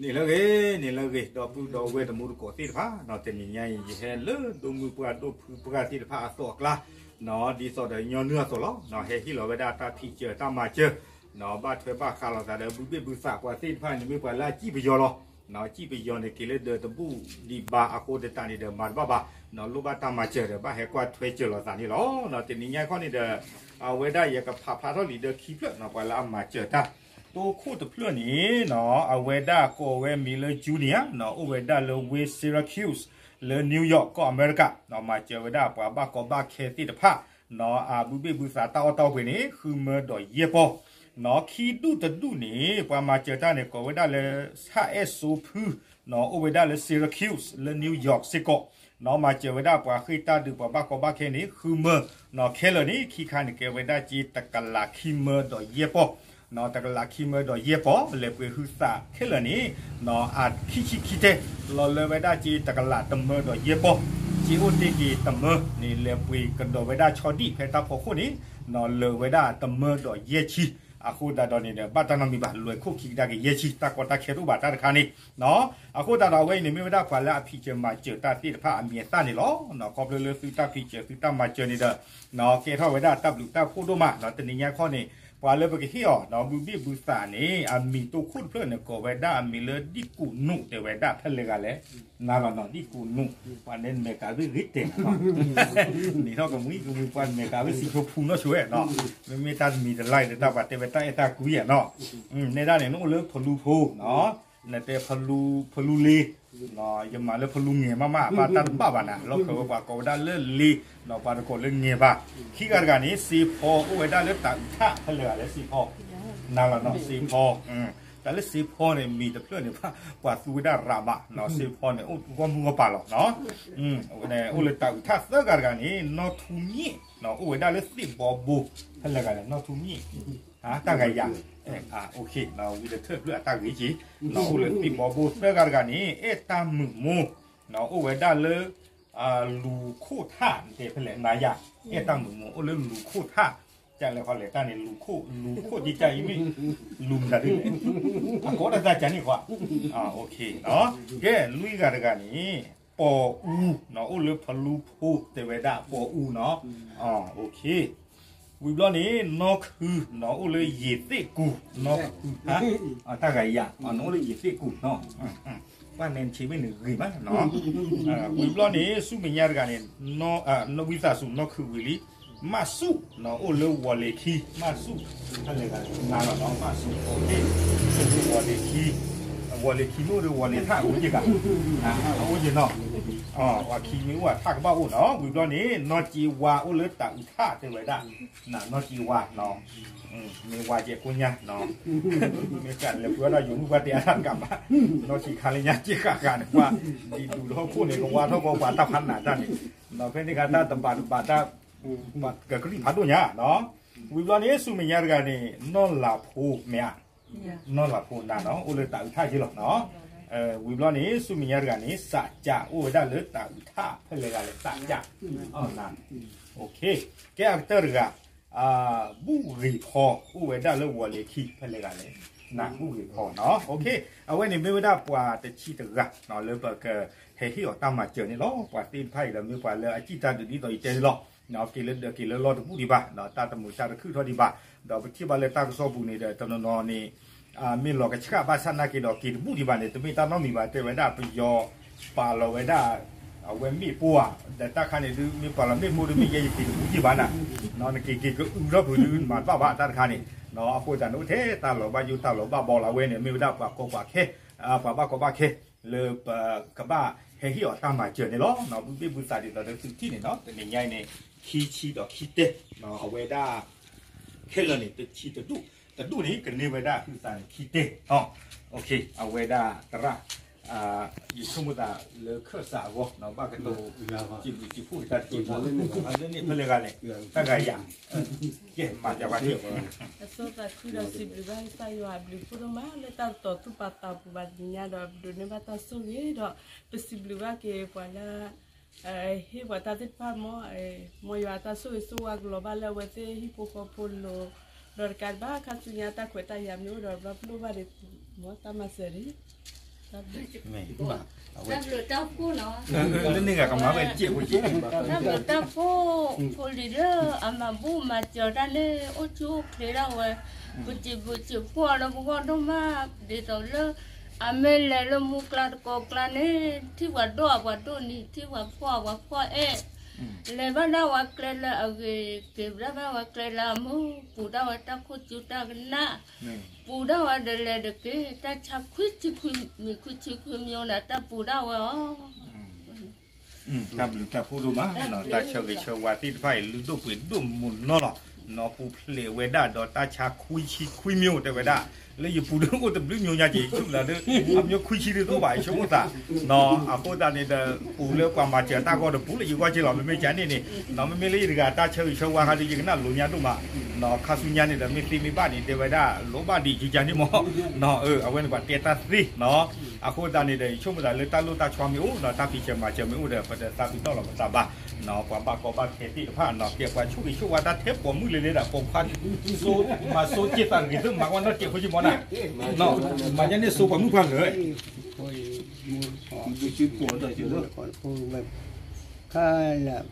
န့ၣ်လၢဂ့ၤ, န့ၣ်လၢဂ့ၤ, ဒီပုၢ်ဒီဝဲၢ်တံၤသကိးသ့ၣ်တဖၣ်, တနံၤညါအံၤ ယဟဲလၢဒိမုၢ်ပှၢ်ဒိၣ်ဖုပှၢ်သ့ၣ်တဖၣ်အသိးအကျါ, ဒ်သိးဒီးညီနုၢ်အသိးလီၤ, ဟဲဟ့ၣ်လီၤဝဲဒၣ်တၢ်ဖံးစၢၤတၢ်မၤစၢၤ, ဘၣ်ထွဲဘၣ်ဃးလိာ်သးဒီးဘုဘ့ၣ်ဘုသးပှၤသ့ၣ်တဖၣ်န့ၣ် မ့ၢ်ပှၤလၢအစံၣ်ပယီၤလီၤ, စံၣ်ပယီၤန့ၣ် က့ၤလၢဒၢးတဘူၣ်ဒံးဘၣ်အဃိသတးန့ၣ်ဒီး မၤတဘၣ်ဘၣ်, လိၣ်ဘၣ်တၢ်မၤစၢၤဒီး ဘၣ်ဟဲကွၢ်ထွဲစၢၤလိာ်သးန့ၣ်လီၤ. တနံၤညါခီန့ၣ်ဒီး အဝဲဒၣ်ယကဖးဖျါထီၣ်လံာ်ဒီးခံဖျၢၣ်နီၤ, ပှၤလၢအမၤစၢၤတၢ်, တိခိၣ်တဖျၢၣ်န့ၣ်နီၤ, အဝဲဒၣ်ကိးဝဲမံၤလၢ Junior နီၤ, အိၣ်ဝဲဒၣ်လၢဝ့ၢ် Syracuse လၢ New York ကီၢ်အမဲရကၤ, မၤစၢၤဝဲဒၣ်ပှၤဘၣ်ကီဘၣ်ခဲသ့ၣ်တဖၣ်နီၤ, အဘုဘ့ၣ်ဘုသးတၢ်အီၣ်တၢ်အီပှ့ၤန့ၣ် ဃုမၢဒီးယဲၢ်ပီၢ်နီၤ, ခံဒူၣ်တဒူၣ်န့ၣ် ပှၤမၤစၢၤတၢ်န့ၣ် ကိးဝဲဒၣ်လၢ ဆၣ်အဲၣ်စိဖုနီၤ, အိၣ်ဝဲဒၣ်လၢ Syracuse လၢ New York စ့ၢ်ကီးနီၤ, မၤစၢၤဝဲဒၣ်ပှၤဃ့ၢ်တၢ်ဒုးပှၤဘၣ်ကီဘၣ်ခဲန့ၣ် ဃုမၢနီၤ, ခဲလၢာ်န့ၣ် ခံခါန့ၣ် ကဲဝဲဒၣ်က့တကလးခံမၢဒီးယဲၢ်ပီၢ်နီၤ, တကလးခံမၢဒီးယဲၢ်ပီၢ်, လဲၤပှ့ၤဟုသးခဲလၢာ်န့ၣ်နီၤ, အခံဆံခံတဲ လီၤလၢဝဲဒၣ်က့တကလးတမၢဒီးယဲၢ်ပီၢ်, က့အိၣ်တ့ၢ်က့ၤတမၢန့ၣ် လဲၤပှ့ၤကဒီးဝဲဒၣ်ဆီဒံၣ်ဖဲတၢ်ဖီခိၣ်န့ၣ်နီၤ, လၢာ်ဝဲဒၣ်တမၢဒီးယဲၢ်ဆံ, အဃိသတးဒီးန့ၣ်ဒီး ဘၣ်တၢ်နီတမံၤဘၣ်, လွဲၢ်ခိၣ်ခံကဒါက့ၤယဲၢ်ဆံ, တၢ်ကီတၢ်ခဲတအိၣ်ဘၣ်တၢ်တခါန့ၣ်နီၤ, အဃိသတးဒီးအဝဲအံၤန့ၣ် မ့ၢ်ဝဲဒၣ်ပှၤလၢအဖံးစၢၤမၤစၢၤတၢ်သ့ၣ်တဖၣ်အမံၤအသၣ်န့ၣ်လီၤ. ခီဖျိလၢသုတၢ်ဖံးစၢၤသုတၢ်မၤစၢၤန့ၣ်ဒီး ကဲထီၣ်ဝဲဒၣ်တၢ်ဘျုးတၢ်ဖှိၣ်ဒိၣ်မးနီၤ, တနံၤညါခီန့ၣ် ပှၤလၢပကဟ့ၣ်အီၤနီၤ, ဘုဘ့ၣ်ဘုသးန့ၣ် အမံၤတိခိၣ်တဖျၢၣ်န့ၣ် ကိးဝဲဒၣ်အမံၤလၢ ဒံၣ်ကူးနူး တဲဝဲဒၣ်ဖဲလဲၣ်ဂၤလဲၣ်, နၤလီၤနီၤ, ဒံၣ်ကူးနူး, ပှၤန့ၣ်မဲာ်ကၤဝ့ၢ်ဂ့ၤတဲာ်နီၤ, နံၤထီၣ်ကမှံကမှံ ပှၤမဲာ်ကၤဝ့ၢ်စံးဆိဖူနီၢ်ဆိဝဲနီၤ, မ့မ့ၢ်တၢ်တမံၤတလါအံၤဒီး တၢ်ပှၤတဲဝဲတၢ်အဲၣ်တၢ်ကွံနီၤ, နဲဒၣ်န့ၣ် နအိၣ်လၢဖလူဖိနီၤ, နတဲဖလူလ့ ယမၤလၢဖလူငဲၤမးမး ပၢ်တၢ်တဘၣ်ဘၣ်နၤ, လီၢ်ခၢၣ်ဝဲပှၤကိးဝဲဒၣ်လၢလ့, ပှၤတကိးလၢငဲၤဘၣ်, ခံဂၤတဂၤန့ၣ် စ့ဖီ အိၣ်ဝဲဒၣ်လၢတၤအုးထၣ်ဖဲလဲၣ်ဂၤလဲၣ်, စ့ဖီ, နၤလီၤနီၤ, စ့ဖီ, တၢ်လၢစ့ဖီန့ၣ် မံၤတဖျၢၣ်န့ၣ် ပှၤသူဝဲဒၣ်ရးဘၣ်နီၤ, စ့ဖီန့ၣ် အိၣ်ဂီၢ်မုၢ်ဂီၢ်ပၤလီၤနီၤ, အိၣ်လၢတၤအုးထၣ်, သၢဂၤတဂၤန့ၣ် နီၢ်ထူမံၣ်နီၤ, အိၣ်ဝဲဒၣ်လၢသ့ၣ်ဘီဘိ ဖဲလဲၣ်ဂၤလဲၣ်, နီၢ်ထူမံၣ် တၢ်ဂၤယၤ, ဝံၤဒီးထၢၣ်ဖျၢၣ်အတၢ်ဂ့ၤက့ၤ, အိၣ်လၢသ့ၣ်ဘီဘိ, သၢဂၤတဂၤန့ၣ် အဲၣ်တၢ်မုာ်မိၢ်နီၤ, အိၣ်ဝဲဒၣ်လၢ လူၤခိၣ်ထၣ် တဲဖဲလဲၣ်နၤယၤ, အဲၣ်တၢ်မုာ်မိၢ် အိၣ်လၢလူၤခိၣ်ထၣ်, ကလဲၤခီလဲၤတၢ်န့ၣ် လူၤခိၣ်, လူၤခိၣ်ကကအံၤမ့ၢ် လူၤမတၤဒ်လဲၣ်, အကိးတၢ်တၢ်ကန့ၣ်ကွၢ်, ကဲ လွံၢ်ဂၤတဂၤန့ၣ် ပိာ်အူနီၤ, အိၣ်လၢဖလူဖိ တဲဝဲဒၣ်ပိာ်အူနီၤ, ဝံၤဘျီန့ၣ် နီၢ်ခုနီၤ, အိၣ်လၢယ့ၤသ့ၣ်ကူၤ, နီၢ်ခု, တၢ်ဂၤယၤ, နအိၣ်လၢယ့ၤသ့ၣ်ကူၤနီၤ, ပှၤနဲဆ့မ့ၢ်နဂ့ၤမးနီၤ, ဝံၤဘျီန့ၣ် ဆူမဲာ်ညါတဂၤန့ၣ် ဝံသးစူၤ နီၢ်ခုဝံၤလံ, မၣ်ဆူၣ်နီၤ, အိၣ်လၢဝီၤလ့ၤခံ, မၣ်ဆူၣ်, နၤလီၤနီၤ, မၣ်ဆူၣ်, ဝီၤလ့ၤခံ, ဝီၤလ့ၤခံမ့ၢ်အိၣ်ဒီးဝီၤလ့ၤထၣ်အိၣ်က့ၤဂၤ, အိၣ်က့ၤနီၤ, ပှၤခံမ့ၢ်အိၣ်အထၣ်ကဘၣ်အိၣ်နီၤ, ဝံၤဘျီန့ၣ် နီၢ်က့ဝါ အိၣ်လၢတၤအုးထၣ် တဲဝဲဒၣ်, နီၢ်က့ဝါနီၤ, မ့ၢ်ဝါကဲကိညါနီၤ, မ့ၢ်ဃးလဲၤပှ့ၤအီၣ်တၢ်ယိၤမုၣ်ပှၢ်တဲအါတၢ်တကးဘၣ်, နီၢ်က့ခါလၢညါက့ဃၣ်ဃၣ်န့ၣ် ပှၤဒ်ဒူၣ်လၢဟီၣ်ခိၣ်န့ၣ် ကဝါထီၣ်ကီးပှၤတၢ်ဖးနးတၢ်န့ၣ်, ဖဲန့ၣ်ခါတၢ်တဘၣ်တဘၣ်တၢ် ကကရံၣ်ဖးဒိၣ်ညါနီၤ, ဝံၤဘျီန့ၣ် ဆူမဲာ်ညါတဂၤန့ၣ် နီၢ်လၤဖိမ့ၢ်ဧါ, နီၢ်လၤဖိနၤနီၤ, အိၣ်လၢတၤအုးထၣ်က့လီၤနီၤ, ဝံၤဘျီန့ၣ် ဆူမဲာ်ညါတဂၤန့ၣ် စးကၢ် အိၣ်ဝဲဒၣ်လၢတၤအုးထၣ် ဖဲလဲၣ်ဂၤလဲၣ် စးကၢ်, ကဲအကတၢၢ်တဂၤ ဘူၣ်ဂ့ၤဖီ အိၣ်ဝဲဒၣ်လၢဝီၤလ့ၤခံ ဖဲလဲၣ်ဂၤလဲၣ်, နဘူၣ်ဂ့ၤဖီနီၤ, အဝဲန့ၣ်မ့ၢ်ဝဲဒၣ်ပှၤတဆံတဂၤနီၤ လၢပကဟဲဟ့ၣ်အီၤတၢ်မၤစၢၤန့ၣ်လီၤ, ပှၤသ့ၣ်တဖၣ်အံၤဒီးမ့ၢ်ပှၤလၢအစံၣ်တၢ်ဒုးဒ်သိးယတဲန့ၣ်လီၤ, က့ၤလၢဒၢးက့ၤလၢလီၢ်တဘူၣ်ဒံးဘၣ်, တၢ်တမုာ်တၢ်တခုၣ်ထီၣ်ဒံးဘၣ်, ဒီးပထံၣ်ဘၣ်လၢတၢ်ကစီၣ်ပူၤန့ၣ်ဒီး တနီၤနီၤန့ၣ် မ့ၢ်လီၤကဆှၣ်ဘၣ်ဆၣ်နာ်က့ၤဒီးက့ၤတဘူၣ်ဒံးဘၣ်န့ၣ် တမ့ၢ်တၢ်နီတမံၤဘၣ်, တဲဝဲဒၣ်ပယီၤပာ်လီၤဝဲဒၣ် အဝဲမ့ၣ်ပိၢ်ဧါ, ဒီးတၢ်ခါန့ၣ်ဒုး မ့ၢ်ပာ်လီၤမ့ၣ်ပိၢ်ဒုး မ့ၢ်ယဲယက့ၤတဘူၣ်ဒံးဘၣ်နၤ, နက့ၤက့ၤကအုထီၣ်ဖုးဒုးမၤတဘၣ်ဘၣ်တၢ်တခါန့ၣ်, အဃိသတးန့ၣ် အိၣ်ထဲတၢ်လီၤဘၣ်ယိၣ်တၢ်လီၤဘၣ်ဘီလီၤ, အဝဲန့ၣ် မ့ၢ်ဝဲဒၣ်ပှၤကီပှၤခဲ ပှၤဘၣ်ကီဘၣ်ခဲ လၢပကဘၣ်ဟဲဟ့ၣ်အီၤတၢ်မၤစၢၤန့ၣ်လီၤ, ဘုဘ့ၣ်ဘုသးဒ်သိးဒီးသုထံၣ်န့ၣ်နီၤ, တနံၤညါအံၤန့ၣ် ခံဆံဒီးခံတဲ, အဝဲဒၣ် ခဲလၢာ်န့ၣ် တဆံတဒူၣ်, တဒူၣ်န့ၣ် ကန့ၢ်ဝဲဒၣ်ဟုသးန့ၣ် ခံတဲ, အဝဲဒၣ်သရၣ် ယဆိကမိၣ်သးလၢခၢၣ်စးအဂီၢ် ဘၣ်ကတိၤ စံးဘျုးစံးဖှိၣ်က့ၤတၢ်တက့ၢ်, လၢန့ၣ်ဖဲလဲၣ်ဂၤလဲၣ်, တၢ်ဂၤယၤ, ကဲမၤစၢၤပှၤက့ၤ, အဆိသးခုဒီးစံးဘျုးဘၣ်ကစၢ်ယွၤအဘျုးအဖှိၣ်ဒိၣ်မး လၢတၢ်တတီၤသူၣ်ပာ်သးပူၤဘၣ်တနံၤညါဒီး ပဒိးန့ၢ်ဘၣ်တၢ်ဆိၣ်ဂ့ၤဒီး ပစံးဘျုးဘၣ်က့ၤပှၤလၢ ဟ့ၣ်ပှၤတၢ်သ့ၣ်တဖၣ်မ့ၢ် မ်ယွၤအတၢ်ဆိၣ်ဂ့ၤဆိၣ်ဝါကလီၤဘၣ်လၢအဝဲသ့ၣ်ဟံၣ်ဖိဃီဖိလိၤ, ဒီးတကးဒံးဘၣ် ခါဆူညါတၢ်ခွဲးတၢ်ယာ်မ့ၢ်အိၣ်ဒီး ဘျီပလိၣ်ဘၣ်ဒီး မ်တၢ်မၤစၢၤဒံး, တၢ်ဘျုးတၢ်ဖှိၣ်နီၤ, တၢ်ဘျုးတၢ်ဖှိၣ် ဖိလံၤလၢအမၤဘူၣ်မၤစၢၤတၢ်န့ၣ် အိၣ်ဆူၣ်အိၣ်ချ့ဒၣ်ဝဲ, ပစံးဘျုးစံးဖှိၣ်လၢပဂီၢ်ဒိၣ်မး, ဒ်သိးလၢ အမ့ၢ်လဲၤလၢမူကျါတကိးကျါန့ၣ် ထံၣ်ပှၤဒိၣ်အပှၤဒိၣ်နံၤ ထံၣ်ပှၤဖှီၣ်အပှၤဖှီၣ်အဲၣ်, လဲၤဘၣ်ဒၣ်ဝဲကျဲလၢအဂ့ၤ က့ၤဘၣ်ဒၣ်ဝဲကျဲလၢအမုာ်, ပူၤဒၣ်ဝဲတၢ်ခိၣ်ကၠူတၢ်ကနၣ်, ပူၤဒၣ်ဝဲဒီးလဲၤဒီးက့ၤ တၢ်ဆါခွံဆံခွံမံၤ ခွံဆံခွံမံၤန့ၣ် တၢ်ပူၤဒၣ်ဝဲအီၤ တၢ်ဘျုးတၢ်ဖှိၣ်ဒိၣ်မးနီၤ, တၢ်ဆၢဂ့ၤဆၢဝါသ့ၣ်တဖၣ်အံၤ လုၢ်ဒိၣ်ပှ့ၤဒိၣ်မးနီၤလီၤ. နီၢ်ပူၤဖျဲးဝဲဒၣ်ဒီးတၢ်ဆါခွံဆံခွံမံၤတဲဝဲဒၣ်, လၢယပူၤဒိၣ်အိၣ်တဘျုးညိးညါက့ၤဆူၣ်လၢ်ဒီး အမံၤခွံဆံဒ်သိးဘၣ် ယဆိကမိၣ်သး, အဃိသတးန့ၣ်ဒီး ပူၤလၢပှၤမၤစၢၤတၢ်ဂီၢ်တပူၤလၢယဂီၢ်က့လီၤ မ့မ့ၢ်ကန့ၣ်န့ၣ်, မ့မ့ၢ်လၢယတဂၤတၢ်ဆၢဂ့ၤဆၢဝါဟးဒီး ယကနၣ်လိၤညါဒိၣ်မး, ခါဆူညါန့ၣ်ဒီး မ့ၢ်သ့မ့ၢ်ဘၣ်န့ၣ် တဲဝဲဒၣ် လိၣ်ဘၣ်ဒံးကကန့ၣ်မး, အဝဲန့ၣ်ပှၤတဲတၢ်သ့နီၤ အဃိသတးန့ၣ်ဒီး ယဆိကမိၣ်သးလၢတၢ်လိၣ်တၢ်ဆီမ့ၢ်အိၣ်နီၤ တၢ်ဖံးဆၢမၤစၢၤမ့ၢ်အိၣ်ဒီး ပတသးပ့ၤနီၣ်လီၤပသးဘၣ်, ပှၤဘၣ်ကီဘၣ်ခဲသ့ၣ်တဖၣ်နီၤ ကဲပှၤဆိၣ်ဂ့ၤဆိၣ်ဝါတၢ်ထဲပိာ်မုၣ်လၢလၢဒၣ် ပိာ်ခွါ မၤစိက့သးတဂ့ၤ သုမၤကွၢ်နီၣ်တကဲးဖိက့မီၤနၤ, မၤညါန့ၣ်စိပှၤမုၣ်ပှၤဂၤ ခဲလၢာ်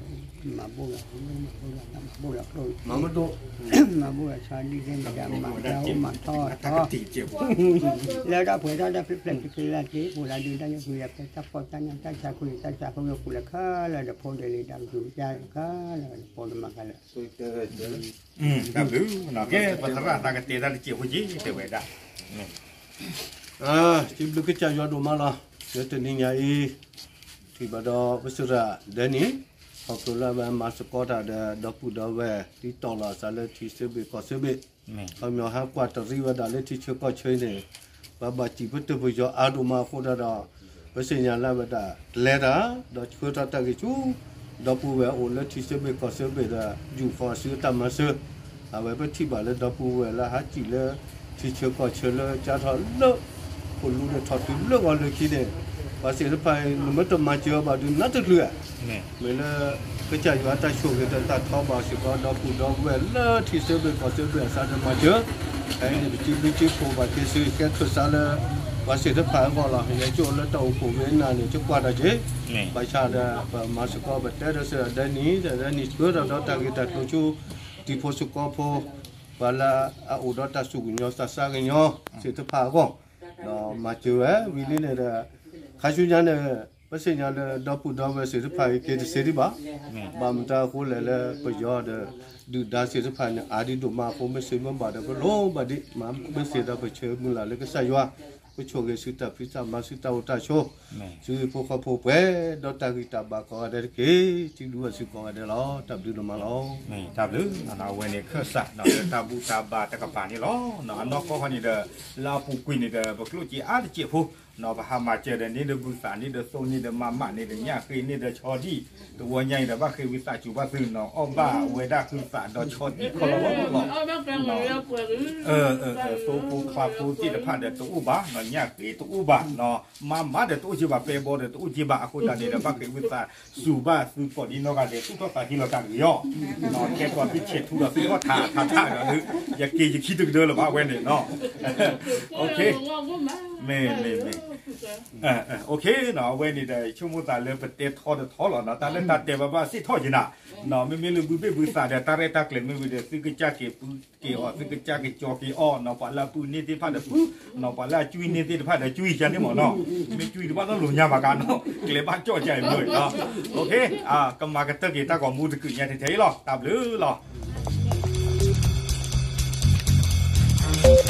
မၤဘူၣ်လီၤ မၤဘူၣ်လီၤ မၤဘူၣ်လီၤ မၤဘူၣ်လီၤဆီဒံၣ်သ့ၣ်မတၤ မၤတၢ်အိၣ်မၤထီၣ်ထီ လၢတၢ်ပှဲၤထီၣ်တၢ်ဖျဲးဖျဲးက့ၤလၢ်က့ၤ ပူၤလၢဒုးတၢ်ယဲၢ်ကွံာ်အဖျဲးတၢ်ဖှီၣ်တၢ်ညၣ်တၢ်ဆါခွံတၢ်ဆါဖိကပူၤလၢခဲလၢာ်ဒီးဖိဒဲးလံတၢ်ကစူၤကၢ်ခဲလၢာ်ဒီးဖိတမၤခဲလၢာ် တၢ်ဘျုး, ကဲပသရၣ်သးကတဲတၢ်တကဲးဖိက့ တဲဝဲဒၣ် စံးဘျုးကစၢ်ယွၤဒိၣ်မးလီၤ. လၢတနံၤညါအံၤ ထံၣ်ဘၣ်ဒီးပစရၣ်ဒဲနံၤ ဟီၣ်ခိၣ်လၢအဝဲမၤသကိးတၢ်ဒီး ဒီပုၢ်ဒီဝဲၢ် ဒ်သိးလီၤသးလၢထံသၢဘ့ၣ်ကီၢ်သၢဘ့ၣ် ခီပညီဟးကွၢ်တရံးဝဲဒၣ်လၢထံဆၢကီၢ်ဆၢအံၤန့ၣ် ပဘၣ်စံးပတၢ်ပယီၤအါဒိၣ်မးအဃိဒီး ပသ့ၣ်ညါလၢအဝဲဒၣ် လဲၤတၢ် ဒီးဆှၢထီၣ်တၢ်ဂ့ၢ်ဆူ ဒီပုၢ်ဝဲၢ်အိၣ်လၢထံသၢဘ့ၣ်ကီၢ်သၢဘ့ၣ်ဒီး ယူာ်ဃီၤအစုအတၢ်မၤစၢၤ အဝဲပထံၣ်ဘၣ်လၢဒီပုၢ်ဝဲၢ်လၢဟးစံၣ်လၢ ထံဆၢကီၢ်ဆၢလၢကၢ်ထီၣ်လၢ ခိၣ်လူဒီးထီၣ်တုၤလၢဂီၤလၢခံန့ၣ် ပှၤသ့ၣ်တဖၣ်အံၤ နမ့ၢ်တမၤစၢၤအီၤဘၣ်ဒုးနးတချုးဧါ မ့ၢ်လၢ ကစၢ်ယွၤတၢ်ဆိၣ်ဂ့ၤဒီးတၢ်ထီဘၣ်စ့ၢ်ကီး ဒီပုၢ်ဒီဝဲၢ်လၢထံသၢဘ့ၣ်ကီၢ်သၢဘ့ၣ်အသးဒီးမၤစၢၤ ဖဲအံၤန့ၣ် ပစံးဘျုးစံးဖှိၣ်ဘၣ်က့ၤသု ကဲခၢၣ်စးလၢ ပှၤသ့ၣ်တဖၣ်အဂီၢ်လီၤ. ယကၠိလၢတၢ်အိၣ်ဖှိၣ်ဝဲနၤန့ၣ် ကကွၢ်တၢ်က့ၤ ဘၣ်ဆၣ်ဒီး ပမၤစ့ၢ်ကီး ပတဲဒီးစရၣ်ဒဲနံၤ ဒီးဒဲနံၤဆှၢထီၣ်ဒီးတၢ်ဂ့ၢ်တၢ်ကျိၤဆူ တံၤဖိသကိးဖိ ပှၤလၢအအိၣ်ဒီးတၢ်စူၢ်ကညီၤသးစၢ်ကညီၤသ့ၣ်တဖၣ်အဂီၢ် ဒီးမၤစၢၤဝဲဝံၤလံန့ၣ်ဒီး ခါဆူညါန့ၣ် ပသ့ၣ်ညါလၢဒီပုၢ်ဒီဝဲၢ်သ့ၣ်တဖၣ်အံၤ က့ၤတသ့ဒံးဘၣ်. ဘၣ်မတၤအဃိလဲၣ်လၢပယီၤဒီး ဒုၣ်ဒါသ့ၣ်တဖၣ်န့ၣ် အါဒံးဒိၣ်မးအဃိ မ့ၢ်သ့မ့ၢ်ဘၣ်ဒီး ပလိၣ်ဘၣ်ဒံး မ့ၢ်သ့ဒီးပဆၢမုၢ်လၢ်လၢကစၢ်ယွၤ ပဆိၣ်ဂ့ၤဆူတၢ်ဖံးတၢ်မၤဆူတၢ်အိၣ်တၢ်ဆိး ဆူဖိဃီဖိပှဲၤဒီးတၢ်ဂံၢ်တၢ်ဘါကိးဂၤဒဲးတက့ၢ်. စံးဘျုးဘၣ်သုကိးဂၤဒဲးလီၤ. တၢ်ဘျုးဒိၣ်မးလီၤ. တၢ်ဘျုး အဝဲန့ၣ်ခၢၣ်စး လၢတၢ်ဘူၣ်တၢ်ဘါတကပၤန့ၣ်လီၤ. အနီၢ်ကီၢ်ခီန့ၣ်ဒီး လၢအပူၤကွံာ်န့ၣ်ဒီး ပကျိၣ်စ့အါတစဲးဖိ ပဟးမၤစၢၤဒီးန့ၣ်ဒီးဘုသးန့ၣ်ဒီးသိန့ၣ်ဒီးမၤမးန့ၣ်ဒီးညၣ်ဃ့န့ၣ်ဒီးဆီဒံၣ် တဝီညါအံၤဒီးဘၣ်ဃ့ဝံသးစူၤဘၣ်သုနီၤ အီၣ်ဘၣ်ဝဲဒၣ်ဟုသးဒီးဆီဒံၣ်ခီလီၤလီၤ သိဖိချါဖိသ့ၣ်တဖၣ်ဒီးတအိၣ်ဘၣ်နီၤ ညၣ်ဃ့တအိၣ်ဘၣ် မၤမးဒီးတအိၣ်က့ဘၣ် ပဲဘီဒီးတအိၣ်က့ဘၣ် အဃိသတးန့ၣ်ဒီး ဘၣ်ဃ့ဝံသးစူၤဘၣ်သုကိးဒံနီၢ်ဂၤဒဲး သူၣ်ထီၣ်သးက့ၤလီၤတၢ်တဂ့ၤအီၤ ကဲပှၤသုဆဲးထူဒီးသူၣ်ထီၣ်ထးထးထးဒီး ယက့ၤယခံတကဒၢလၢၤဘၣ်ဝဲန့ၣ်နီၤ မ့ၢ်မ့ၢ်မ့ၢ် အဝဲန့ၣ်ဒီး ဆိကမိၣ်သးလၢပတဲထီတထီလီၤနီၤ တၢ်လၢတၢ်တဲဘၣ်ဘၣ်စ့ၢ်ထီၣ်က့ၤနၤ မ့မ့ၢ်လၢဘုဘ့ၣ်ဘုသးဒီး တၢ်ရဲၣ်တၢ်ကျဲၤမ့ၢ်ဝံၤဒီး သုကစၢ်က့ၤပူၤက့ၤအီၤ သုကစၢ်က့ၤကၠီက့ၤအီၤနီၤ ပှၤလၢအပုၢ်န့ၢ်သ့ၣ်တဖၣ်ဒီးပုၢ်နီၤ ပှၤလၢအကွံန့ၢ်သ့ၣ်တဖၣ်ဒီးကွံယါန့ၣ်မ့ၢ်နီၤ မ့ၢ်ကွံတဘၣ်နီတလိၤညါဘၣ်ကနီၤ ကျဲဘၣ်ကၠီၣ်ကါအံၤမ့ၢ်နီၤ ကမၤကတၢၢ်က့ၤတၢ်ဂီၤမူတကုးညါထဲထဲအံၤလီၤ တၢ်ဘျုးလီၤ